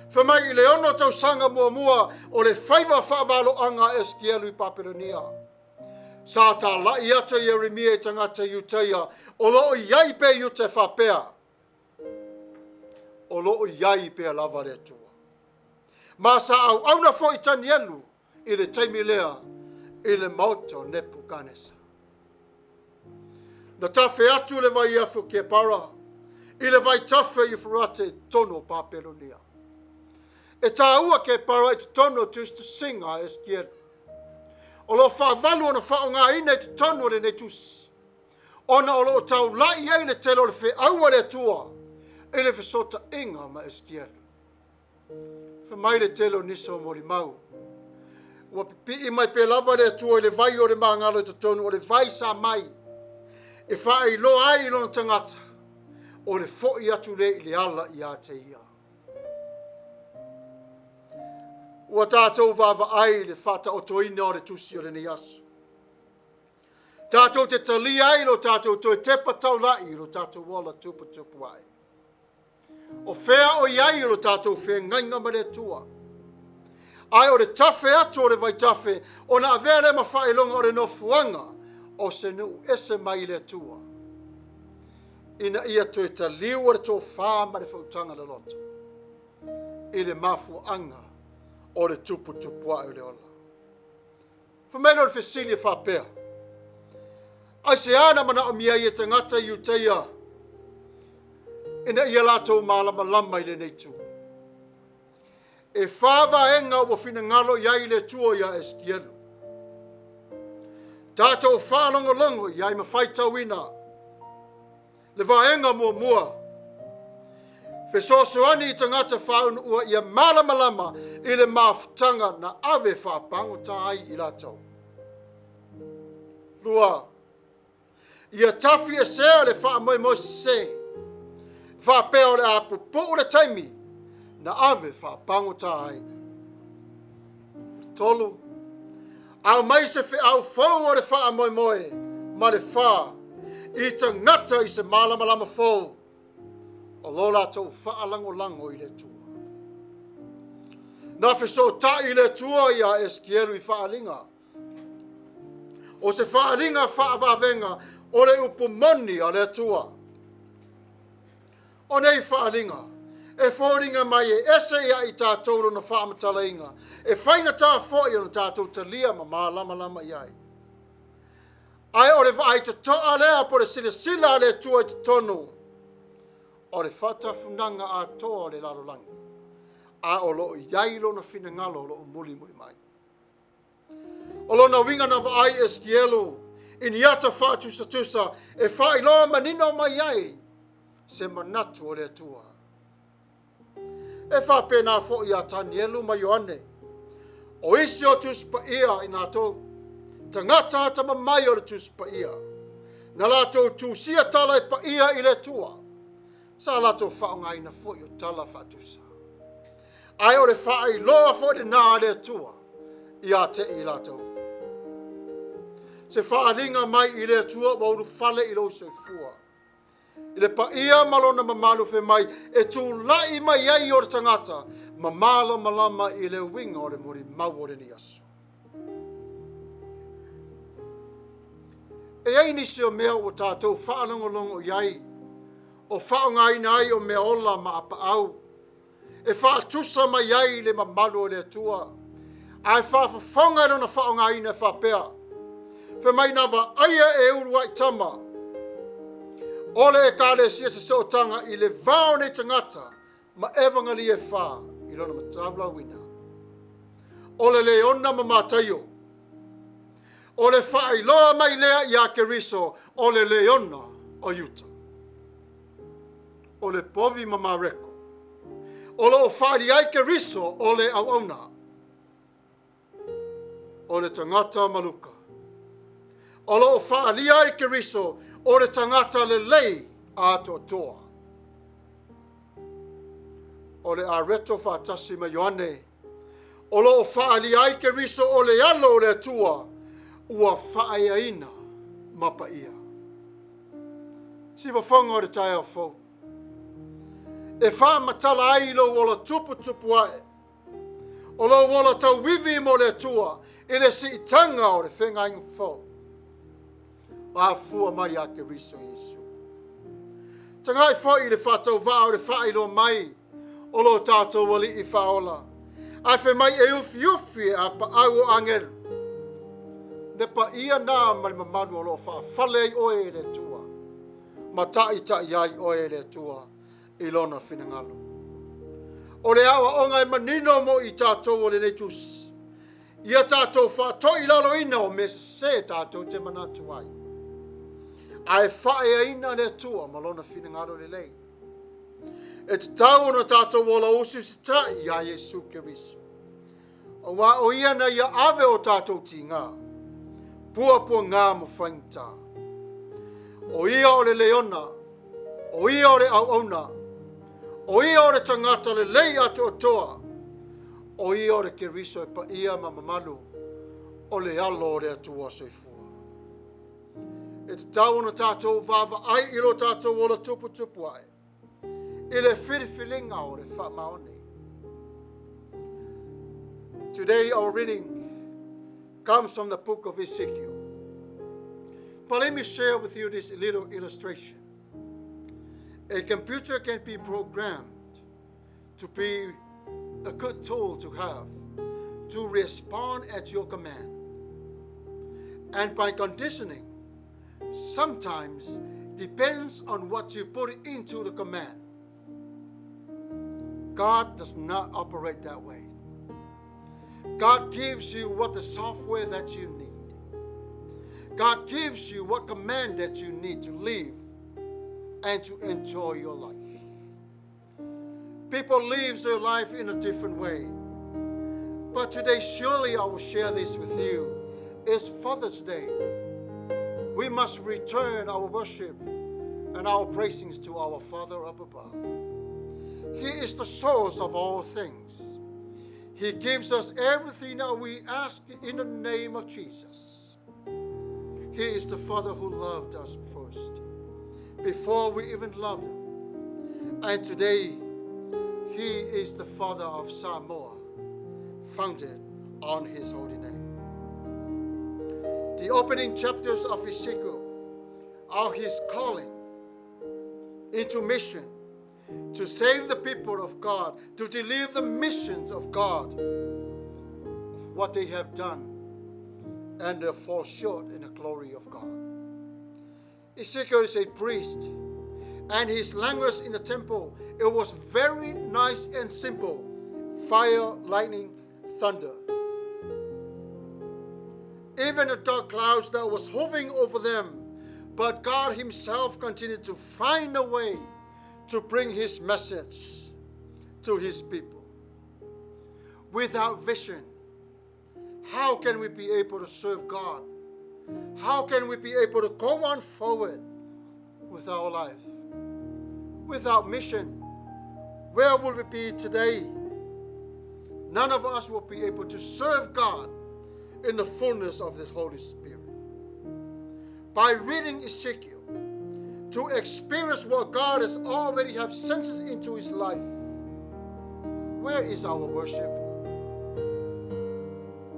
Fai mai i le 6 tausaga muamua o le faiva faavaloaga a Esikielu i Papelonia, sa talai atu Ieremia i tagata Iutaia o loo i ai pea Iuta e faapea, o loo i ai pea lava le Atua. Ma sa auauna foi Tanielu i le taimi lea i le maota o Nepukanesa. Na tafe atu le vai afu Kepara i le vai tafe Eufurate i totonu o Papelonia. E taua Kepara i totonu o tusitusiga a Esikielu. O lo faavalu ona faaaogaina i totonu o lenei tusi, ona o lo o taulai ai le tele o le feau a le Atua i le fesootaiga ma Esikielu. Fai mai le tele o nisi o molimau, ua pipii mai pea lava le Atua i le vai o le magalo i totonu o le vai sa mai, e faailoa ai i lona tagata, o le foi atu le i le ala ia te ia. Ua tatou vaavaai i le faataotoina o le tusi o lenei aso. Tatou te talia ai lo tatou toe tepa taulai i lo tatou ola tuputupu ai. O fea o i ai o lo tatou feagaiga ma le Atua. Ae o le tafe atu o le vaitafe, ona avea lea ma faailoga o le nofoaga o se nuu ese mai i le Atua, ina ia toe taliu o le tofā ma le fautaga loloto i le mafuaaga o le tuputupuae o le ola. Fai mai lea o le fesili e faapea, ai se ana manaomia ai e tagata i Iutaia ina ia latou malamalama i lenei itu. E 4 vaega ua finagalo i ai le Atua ia Esikielu. Tatou faalogologo i ai ma faitauina. Le vaega muamua, fesoasoani i tagata faaunua ia malamalama i le mafutaga na ave faapagota ai i latou. 2, ia tafi esea le faamoemoe sese, faapea o le a pupuu le taimi na ave faapagota ai. 3, au mai se feau fou o le faamoemoe ma le 4, i tagata i se malamalama fou o lo latou faalagolago i le Atua. Na fesootai le Atua ia Esikielu i faaaliga. O se faaaliga faavavega o le upu moni a le Atua. O nei faaaliga, e foliga mai e ese ia i tatou lona faamatalaina, e faigata foi ona tatou talia ma malamalama i ai. Ae o le vaai totoa lea po le silasila a le Atua i totonu o le faatafunaga atoa o le lalolagi, a o loo i ai lona finagalo o loo mulimuli mai. O lona uiga na vaai Esikielu i ni ata faatusatusa e faailoa manino mai ai se manatu o le Atua. E faapena foi ia Tanielu ma Ioane, o isi o Tusi Paia i latou tagata atamamai o le Tusi Paia, na latou tusia tala e paia i le Atua, sa latou faaaogaina foi o tala faatusa. Ae o le faailoa foi lena a le Atua ia te i latou. Se faaaliga mai i le Atua ua ulufale i lou soifua. I le paia ma lona mamalu fai mai e tulai mai ai o le tagata ma malamalama i le uiga o le molimau o lenei aso. E i ai nisi o mea ua tatou faalogologo i ai, o faaaogaina ai o mea ola ma apaau, e faatusa mai ai le mamalu o le Atua, ae faafofoga i lona faaaogaina e faapea, fai mai na vaaia e uluai tama o le Ekalesia se sootaga i le va o nei tagata ma Evagelia e fa i lona mataulauina. O le Leona ma Mataio, o le faailoa mai lea ia Keriso o le Leona o Iuta. O le Povi ma Mareko, o lo o faaalia ai Keriso o le auauna. O le tagata ma Luka, o lo o faaalia ai Keriso o le tagata lelei atoatoa. O le Areto faatasi ma Ioane, o lo o faaalia ai Keriso o le alo o le Atua ua faaeaina ma paia. Sivafoga o le taeao fou, e faamatala ai lou ola tuputupu ae, o lou ola tauivi mo le Atua i le siitaga o le feagaiga fou, afua mai ia Keriso Iesu. Tagai foi i le faatauvaa o le faailoa mai o lo tatou alii faaola, ae fai mai e ufiufi e apaau o agelu. Le paia na ma le mamalu o lo o faafale ai oe e le Atua, ma taitai ai oe e le Atua i lona finagalo. O le aoaoga e manino mo i tatou o lenei tusi, ia tatou faatoilaloina o mea sesē tatou te manatu ai, ae faaeaina le Atua ma lona finagalo lelei. E tatau ona tatou ola usiusitai ia Iesu Keriso, auā o ia na ia ave o tatou tigā, puapuagā ma faigata. O ia o le leona, o ia o le auauna, o ia o le tagata lelei atoatoa, o ia o le Keriso e paia ma mamalu o le alo o le Atua soifua. E tatau ona tatou vaavaai i lo tatou ola tuputupu ae, i le filifiliga o le faamaoni. Today our reading comes from the book of Ezekiel. But let me share with you this little illustration. A computer can be programmed to be a good tool to have, to respond at your command. And by conditioning, sometimes depends on what you put into the command. God does not operate that way. God gives you what the software that you need. God gives you what command that you need to live and to enjoy your life. People live their life in a different way. But today, surely I will share this with you. It's Father's Day. We must return our worship and our praisings to our Father up above. He is the source of all things. He gives us everything that we ask in the name of Jesus. He is the Father who loved us first, before we even loved him. And today, he is the Father of Samoa, founded on his holy name. The opening chapters of Ezekiel are his calling into mission to save the people of God, to deliver the missions of God, of what they have done, and they fall short in the glory of God. Ezekiel is a priest, and his language in the temple, it was very nice and simple. Fire, lightning, thunder. Even the dark clouds that was hovering over them. But God Himself continued to find a way to bring His message to His people. Without vision, how can we be able to serve God? How can we be able to go on forward with our life? Without mission, where will we be today? None of us will be able to serve God in the fullness of this Holy Spirit. By reading Ezekiel, to experience what God has already have sent us into his life, where is our worship?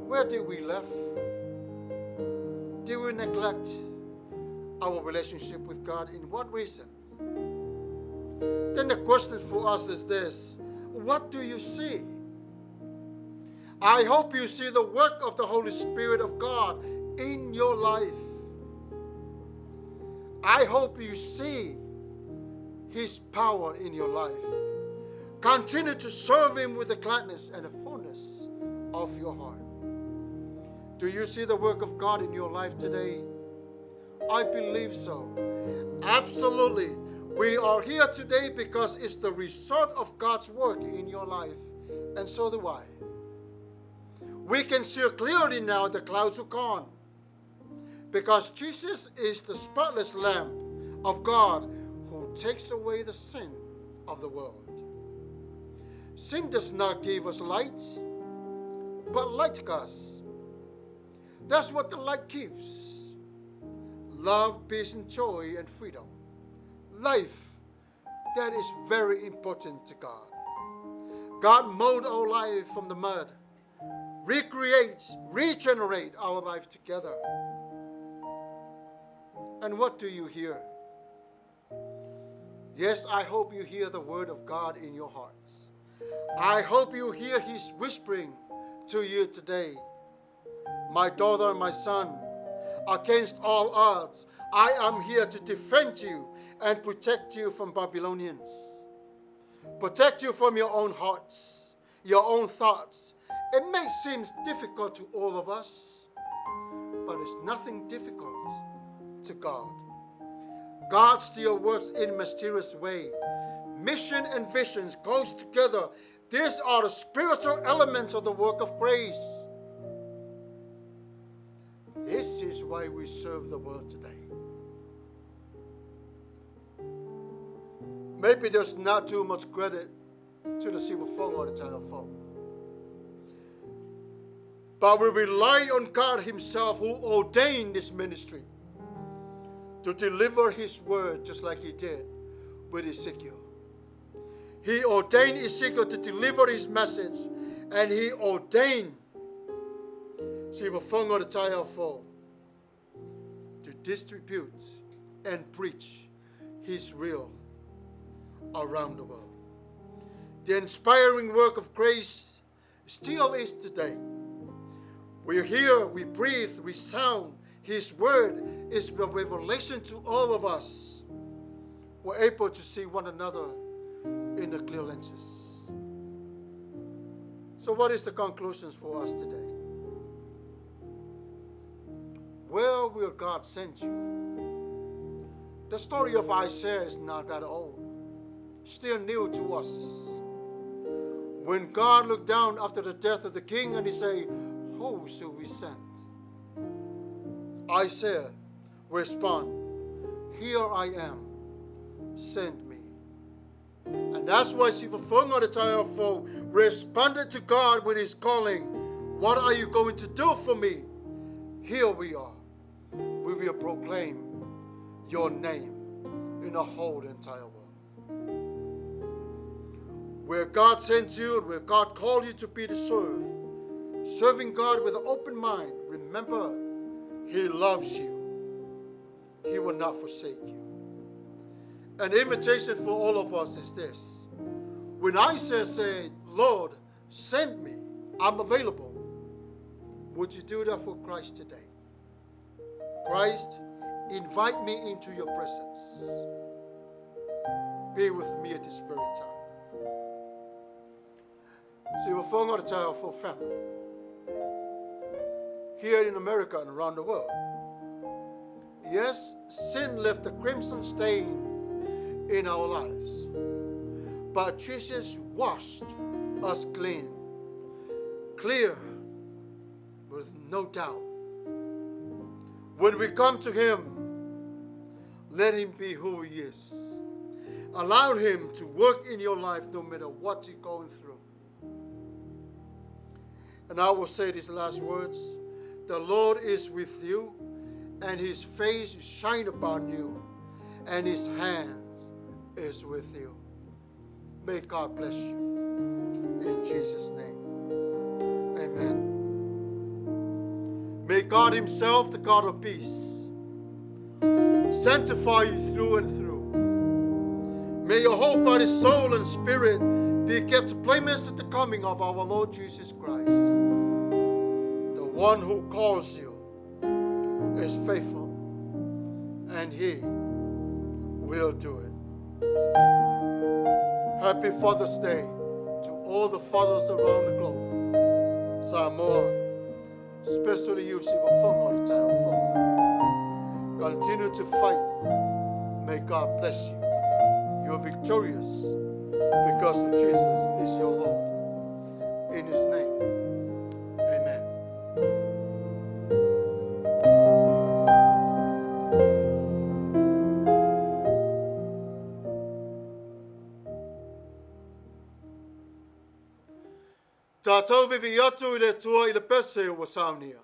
Where did we left? Did we neglect our relationship with God? In what reasons? Then the question for us is this: what do you see? I hope you see the work of the Holy Spirit of God in your life. I hope you see His power in your life. Continue to serve Him with the gladness and the fullness of your heart. Do you see the work of God in your life today? I believe so. Absolutely. We are here today because it's the result of God's work in your life, and so do I. We can see clearly now the clouds are gone, because Jesus is the spotless Lamb of God who takes away the sin of the world. Sin does not give us light, but light does. That's what the light gives. Love, peace, and joy, and freedom. Life, that is very important to God. God molds our life from the mud, recreates, regenerate our life together. And what do you hear? Yes, I hope you hear the word of God in your hearts. I hope you hear His whispering to you today. My daughter and my son, against all odds, I am here to defend you and protect you from Babylonians. Protect you from your own hearts, your own thoughts. It may seem difficult to all of us, but it's nothing difficult to God. God still works in a mysterious way. Mission and visions goes together. These are the spiritual elements of the work of grace. This is why we serve the world today. Maybe there's not too much credit to the Siufaga or the telephone. But we rely on God Himself, who ordained this ministry to deliver His word, just like He did with Ezekiel. He ordained Ezekiel to deliver his message, and He ordained Siufaga Taeafo to distribute and preach His will around the world. The inspiring work of grace still is today. We're here, we breathe, we sound. His word is the revelation to all of us. We're able to see one another in the clear lenses. So what is the conclusions for us today? Where will God send you? The story of Isaiah is not that old, still new to us. When God looked down after the death of the king and He said, who shall we send? Isaiah respond, here I am, send me. And that's why Siufaga Taeafo responded to God with his calling. What are you going to do for me? Here we are. We will proclaim your name in the whole entire world. Where God sends you, where God called you to be to serve, serving God with an open mind, remember, He loves you. He will not forsake you. An invitation for all of us is this. When Isaiah said, Lord, send me, I'm available. Would you do that for Christ today? Christ, invite me into your presence. Be with me at this very time. Siufaga Taeafo family. here in America and around the world. Yes, sin left a crimson stain in our lives, but Jesus washed us clean, clear, with no doubt. When we come to Him, let Him be who He is. Allow Him to work in your life no matter what you're going through. And I will say these last words. The Lord is with you, and His face shine upon you, and His hand is with you. May God bless you. In Jesus' name, amen. May God Himself, the God of peace, sanctify you through and through. May your whole body, soul, and spirit be kept blameless at the coming of our Lord Jesus Christ. The one who calls you is faithful, and He will do it. Happy Father's Day to all the fathers around the globe. Samoa, especially you, Sivafonga, the Continue to fight. May God bless you. You're victorious because of Jesus is your Lord. In His name, amen. Tātou vivi atu i le tua i le pese o saunia.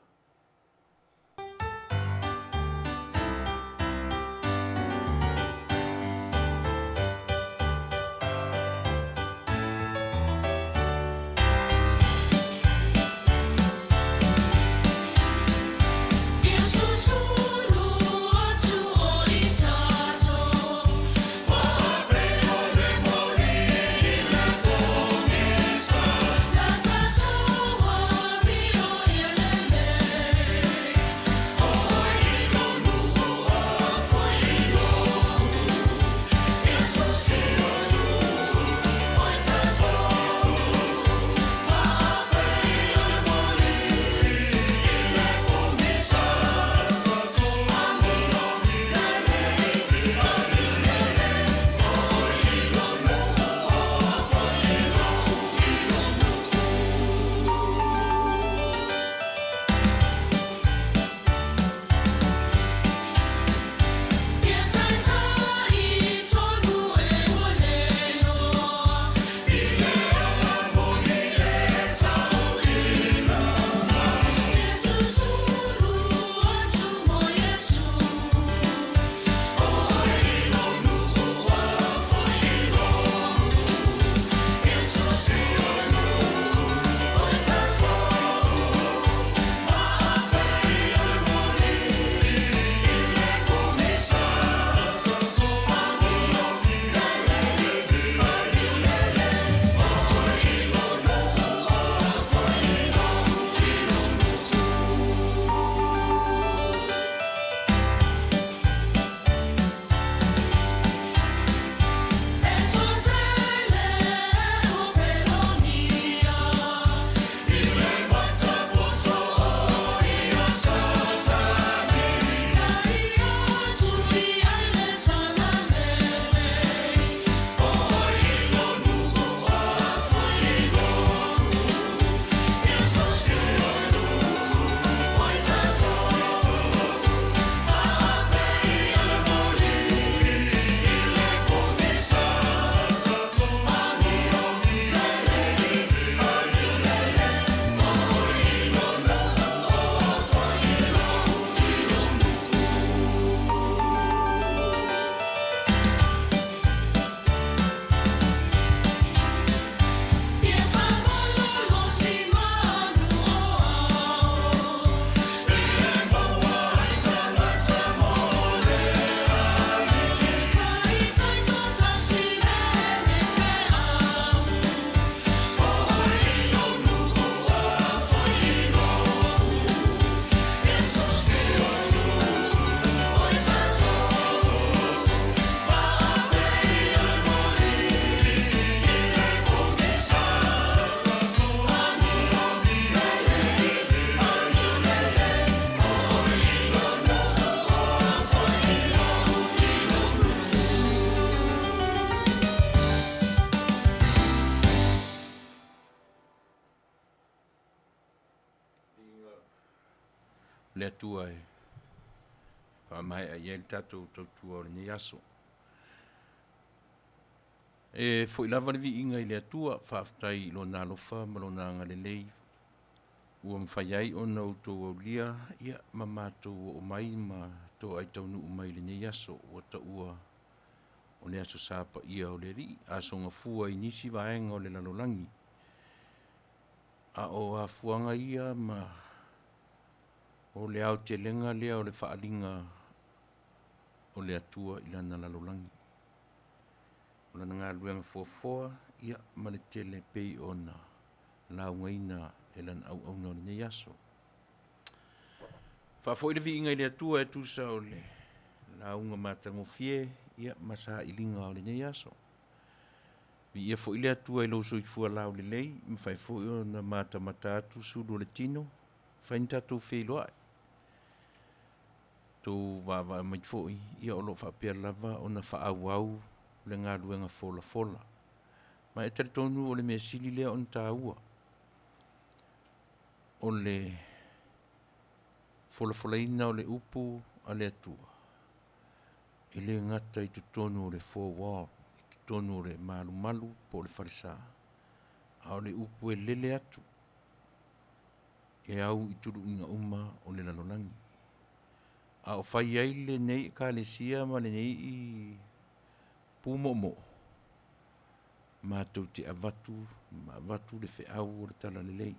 Le Atua e faamaea i ai le tatou tautua o lenei aso. E foi lava le viiga i le Atua, faafetai i Lona alofa ma Lona agalelei ua mafai ai ona outou aulia ia ma matou oo mai ma toai taunuu mai i lenei aso ua taua o le Aso Sa Paia o le Alii, aso gafua i nisi vaega o le lalolagi. A o afuaga ia ma o le aotelega lea o le faaaliga o le Atua i lana lalolagi. O lana galuega foafoa ia ma le tele pei ona laugaina e lana auauna o lenei aso. Faafoi le viiga i le Atua e tusa o le lauga matagofie ia ma sailiga o lenei aso. Viia foi le Atua i lou soifua laulelei, mafai foi ona matamata atu sulu o le tino, fai ni tatou feiloai. Tou vaavaai mai foi, ia o lo o faapea lava ona faaauau le galuega folafola. Ma e talitonu o le mea sili lea ona taua, o le folafolaina o le upu a le Atua, e le gata i totonu o le four wall, i totonu o le malumalu po o le falesa, a o le upu e lele atu e au i tuluiga uma o le lalolagi. A o fai ai lenei Ekalesia ma lenei pumoomoo, matou te avatu ma avatu le feau o le talalelei.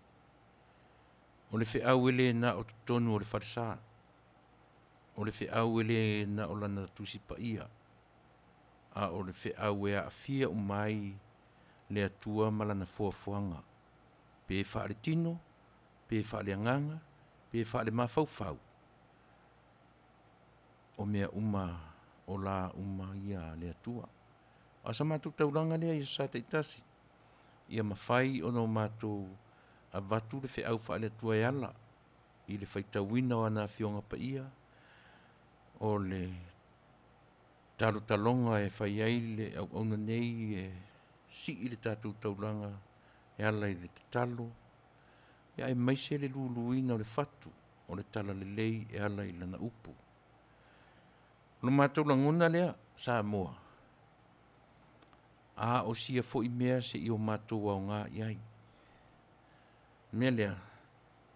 O le feau e le na o totonu o le falesa, o le feau e le na o lana Tusi Paia, a o le feau e aafia uma ai le Atua ma lana foafoaga, pe faaletino, pe faaleagaga, pe faalemafaufau, o mea uma o la uma ia a le Atua. A o sa matou taulaga lea i aso Sa taitasi, ia mafai ona o matou avatu le feau faale-Atua e ala i le faitauina o ana Afioga Paia, o le talotaloga e fai ai le auauna nei e sii le tatou taulaga e ala i le tatalo, aemaise le luluina o le fatu o le talalelei e ala i lana upu. O le matou lagona lea, Samoa, a o sia foi mea se i o matou aoga i ai. O le mea lea,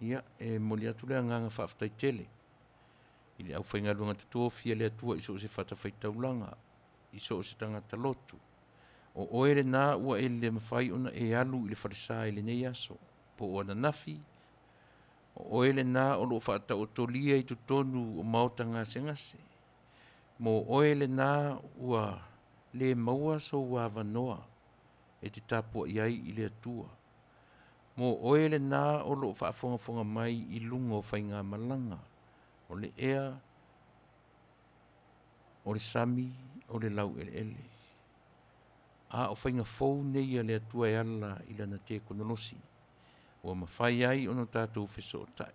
ia, e momoli atu le agaga faafetai tele i le aufaigaluega totofi a le Atua i so o se fatafaitaulaga, i so o se tagata lotu. O oe lena ua e le mafai ona e alu i le falesa i lenei aso, po o ananafi, o oe lena o lo o faataotolia i totonu o maota gasegase, mo oe lena ua le maua sou avanoa e te tapuai ai i le Atua. Mo oe lena o lo o faafogafoga mai i luga o faigamalaga, o le ea, o le sami, o le laueleele. A o faiga fou nei a le Atua e ala i lana tekonolosi, ua mafai ai ona tatou fesootai.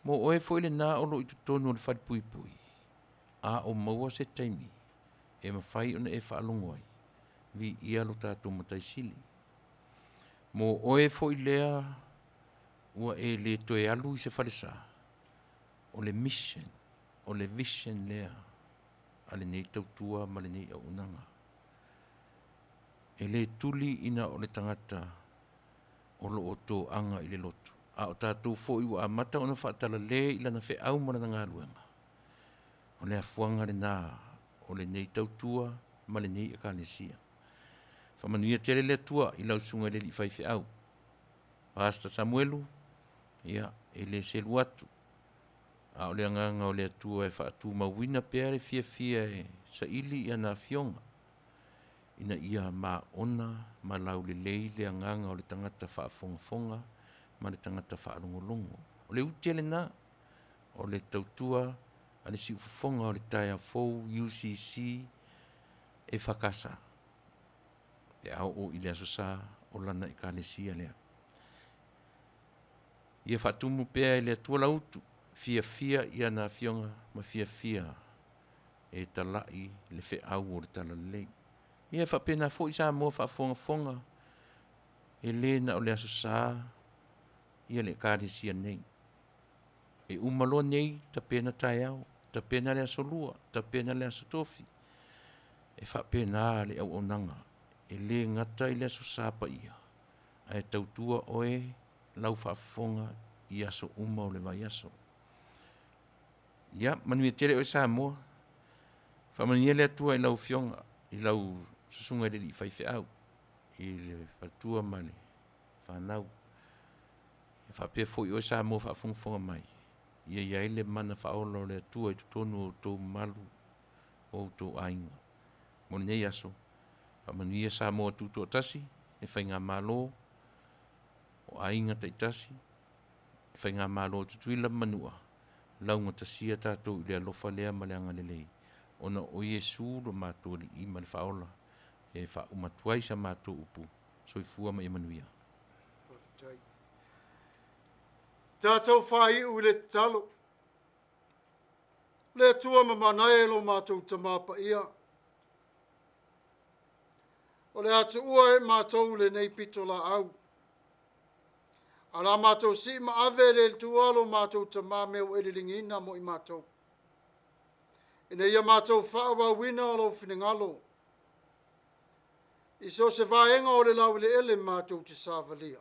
Mo oe foi lena o lo o i totonu o le falepuipui, a o maua se taimi e mafai ona e faalogo ai, viia lo tatou Matai Sili. Mo oe foi lea ua e le toe alu i se falesa, o le mission, o le vision lea a lenei tautua ma lenei auaunaga. E le tuli ina o le tagata o lo o toaga i le lotu, a o tatou foi ua amata ona faatalale i lana feau ma lana galuega, o le afuaga lena o lenei tautua ma lenei Ekalesia. Faamanuia tele le Atua i lau susuga i le alii faifeau, Pastor Samuelu, ia, e le selu atu, a o le agaga o le Atua e faatumauina pea le fiafia e saili i ana afioga, ina ia maona ma laulelei le agaga o le tagata faafogafoga ma le tagata faalogologo. O le ute lena o le tautua a le siufofoga o le taeao fou UCC EFKS pe a oo i le Aso Sa o lana Ekalesia lea. Ia faatumu pea e le Atua lau utu, fiafia i ana afioga ma fiafia e talai le feau o le talalelei. Ia e faapena foi Samoa faafogafoga, e le na o le Aso Sa ia le Ekalesia nei. E uma loa nei, tapena taeao, tapena le aso lua, tapena le aso tofi. E faapena le auaunaga, e lē gata i le aso Sa paia, ae tautua oe lau faafofoga i aso uma o le vaiaso. Ia manuia tele oe Samoa, faamanuia le Atua i lau Afioga i lau susuga i le alii faifeau i le faletua ma le fanau. E faapea foi oe Samoa faafogafoga mai, ia i ai le mana faaola o le Atua i totonu o outou mamalu o outou aiga. Mo lenei aso, faamanuia Samoa Tutoatasi, le Faigamalo o aiga taitasi, le Faigamalo a Tutuila ma Manua, laugatasia tatou i le alofa lea ma le agalelei, ona o Iesu lo matou Alii ma le Faaola, e faauma atu ai sa matou upu, soifua ma ia manuia. Faafetai. Tatou faaiu i le tatalo. Le Atua mamana e lo matou Tamā paia. O le a tuua e matou lenei pitolaau. A la matou sii ma ave le Atua lo matou Tamā mea ua e liligiina mo i matou. Ina ia matou faaauauina o lou finagalo. I so o se vaega o le laueleele matou te savalia.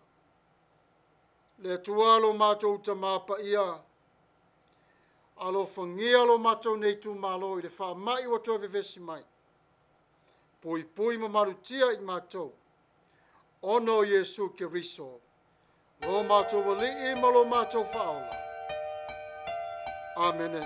Le Atua lo matou Tamā paia, alofagia lo matou nei itumalo i le faamai ua toe vevesi mai. Puipui ma malutia i matou, ona o Iesu Keriso, lo matou Alii ma lo matou Faaola. Amene.